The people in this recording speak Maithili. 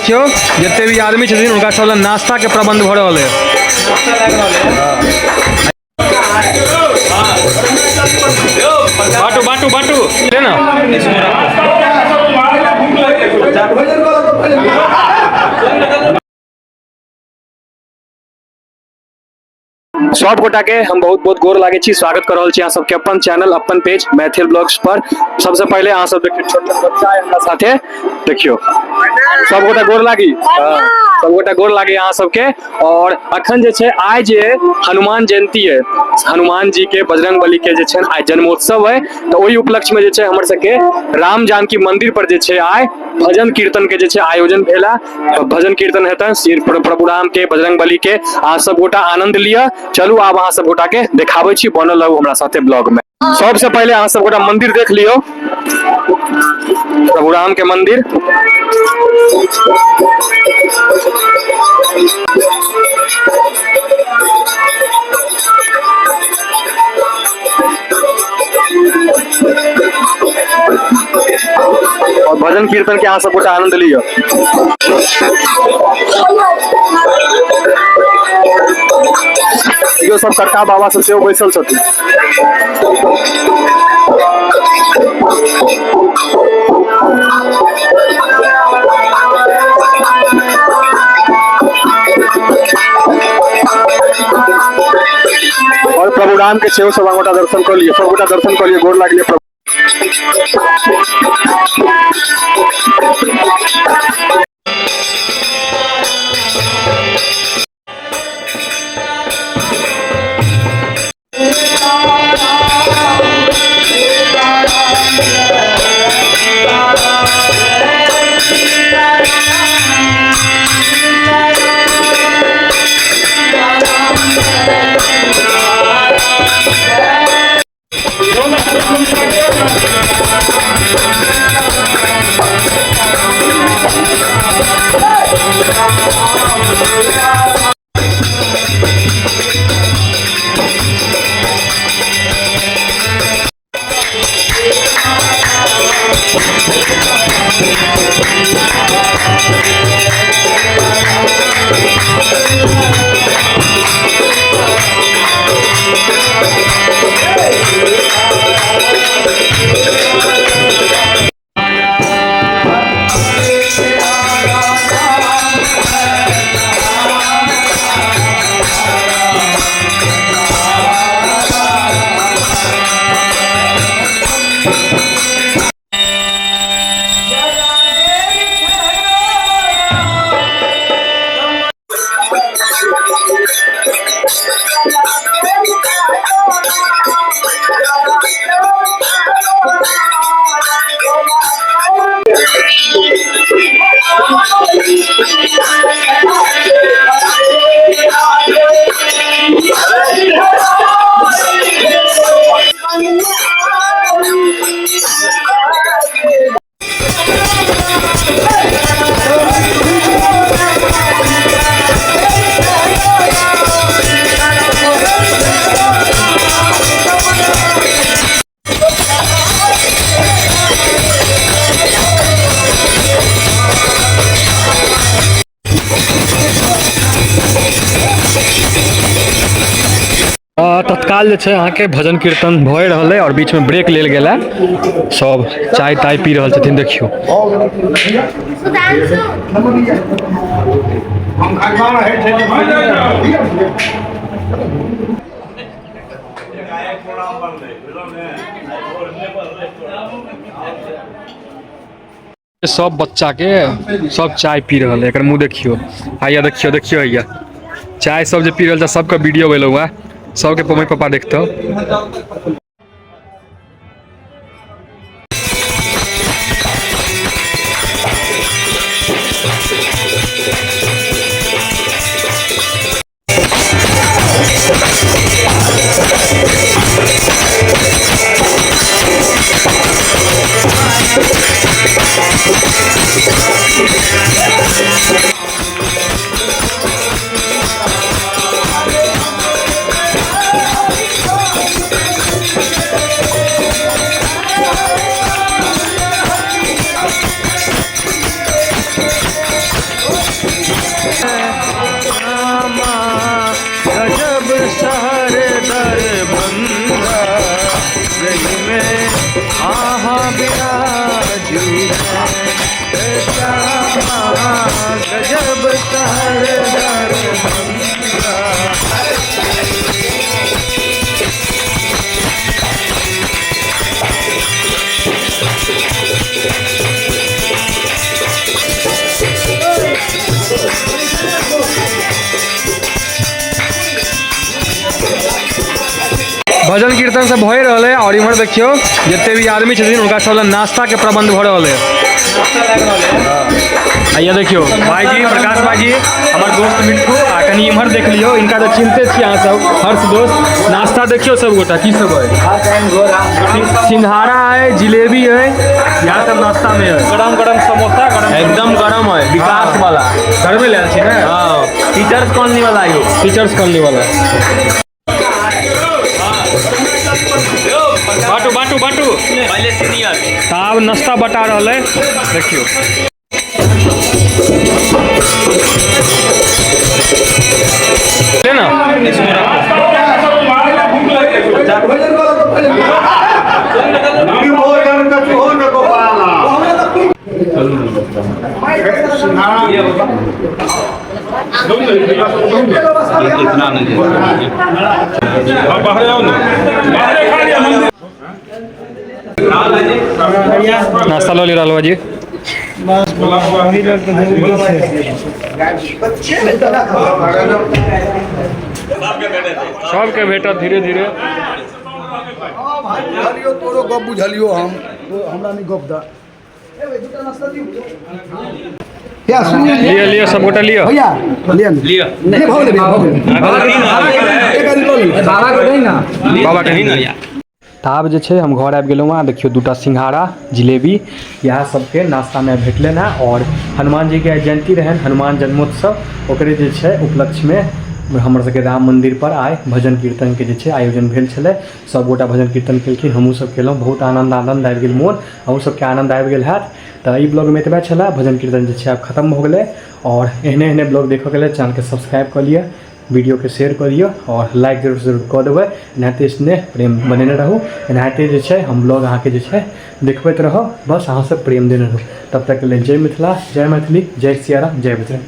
देखियौ जते भी आदमी छथिन हुनका सब लए नाश्ता के प्रबंध भऽ रहल है। बांटू बांटू बांटू ले ना। सब गोटा के हम बहुत बहुत गोर लागे छी, स्वागत कर रहल छी अहाँ सबके अपन चैनल अपन पेज मैथिल ब्लॉग्स पर। सबसे पहले अहाँ सब देखियौ छोट छोट बच्चा है हमरा साथे, देखियौ सब गोटा गोर लागी। हाँ, सब गोटा गोर लागी अहाँ सबके। और अखन जे छै आइ जे हनुमान जयंती है, हनुमान जी के बजरंग बली के जे छै आइ जन्मोत्सव है, तऽ ओहि उपलक्ष्य में जे छै हमर सबके राम जानकी मंदिर पर जे छै आइ भजन कीर्तन के जे छै आयोजन भेला। भजन कीर्तन हेतनि श्री प्रभु राम के बजरंग बली के। अहाँ सब गोटा आनंद लिअ। चलू आब अहाँ सब गोटा के देखाबै छी, बनल रहू हमरा साथे ब्लॉग में। सबसे पहले अहाँ सब गोटा मंदिर देख लियौ, प्रभु राम के मंदिर। और भजन कीर्तन के अहाँ सब गोटा आनंद लिअ। इहो सब कक्का बाबा सब सेहो बैसल छथिन। और प्रभु राम के सेहो सब गोटा दर्शन कऽ लिअ, सब गोटा दर्शन कऽ लिअ, गोर लागलियै प्रभु। तत्काल जे छै अहाँके भजन कीर्तन भए रहल है और बीच में ब्रेक लेल गेल है, सब चाय ताय पी रहल छथिन। देखियौ सब बच्चा के सब चाय पी रहल है, एकर मुंह देखियो, आइया देखियो, देखियो आइया चाय सब जे पी रहल छै सबके वीडियो भेल हुआ, सबके मम्मी पापा देखतो। भजन कीर्तन सब भए रहल है। और इम्हर देखियौ जते भी आदमी छथिन हुनका सब लए नाश्ता के प्रबंध भऽ रहल है। आ ये देखियौ भाईजी, प्रकाश भाईजी, हमर दोस्त मिट्ठू। आ कनि इम्हर देख लियौ, इनका तऽ चिन्हते छी अहाँ सब, हर्ष दोस्त। नाश्ता देखियौ सब गोटा की सब है, सिंघाड़ा है, जिलेबी है, यहाँ सब नाश्ता में है। गरम गरम समोसा, गरम एकदम गरम है, विकास वाला। घर में लायल छी ने? हाँ, टीचर्स कॉलोनी वाला यो। टीचर्स कॉलोनी वाला। Bantu Bantu Bantu. पहले सीनियर। तऽ आब नाश्ता बटा रहल है, देखियौ। ले ना। नाश्ता लऽ रहल जी। सबके भेटत धीरे धीरे। बुझलियो तोरो गप, बुझलियो हम, हमरा नहीं गप दा या सुन। लिअ लिअ, सब गोटा लिअ। भैया लिया ने। लिअ। नहीं, भऽ गेलै भैया, भऽ गेलै। एक आदमी लऽ लिअ। बाबा के नहीं। तऽ आब जे छै हम घर आबि गेलहुँ हँ। देखियौ, दूटा सिंघाड़ा, जिलेबी, इएह सबके नाश्तामे भेटलनि हँ। आओर हनुमान जीके आइ जयन्ती रहनि, हनुमान जन्मोत्सव, ओकरे जे छै उपलक्ष्यमे हमर सबके राम मन्दिर पर आइ भजन कीर्तनके जे छै आयोजन भेल छलै। सब गोटा भजन कीर्तन केलखिन, हमहूँ सब केलहुँ। बहुत आनन्द आनन्द आबि गेल मोन, अहूँ सबके आनन्द आबि गेल हैत। तऽ ई ब्लॉगमे एतबे छलै। भजन कीर्तन जे छै आब खतम भऽ गेलै। आओर एहने एहने ब्लॉग देखऽके लेल चैनलके सब्सक्राइब कऽ लिअ, वीडियोके शेयर कऽ दियौ आओर लाइक जरूर जरूर कऽ देबै। एनाहिते स्नेह प्रेम बनेने रहू, एनाहिते जे छै हम ब्लॉग अहाँके जे छै देखबैत रहब। बस अहाँ सब प्रेम देने रहू। तब तकके लेल जय मिथिला, जय मैथिली, जय सियाराम, जय बजरंग।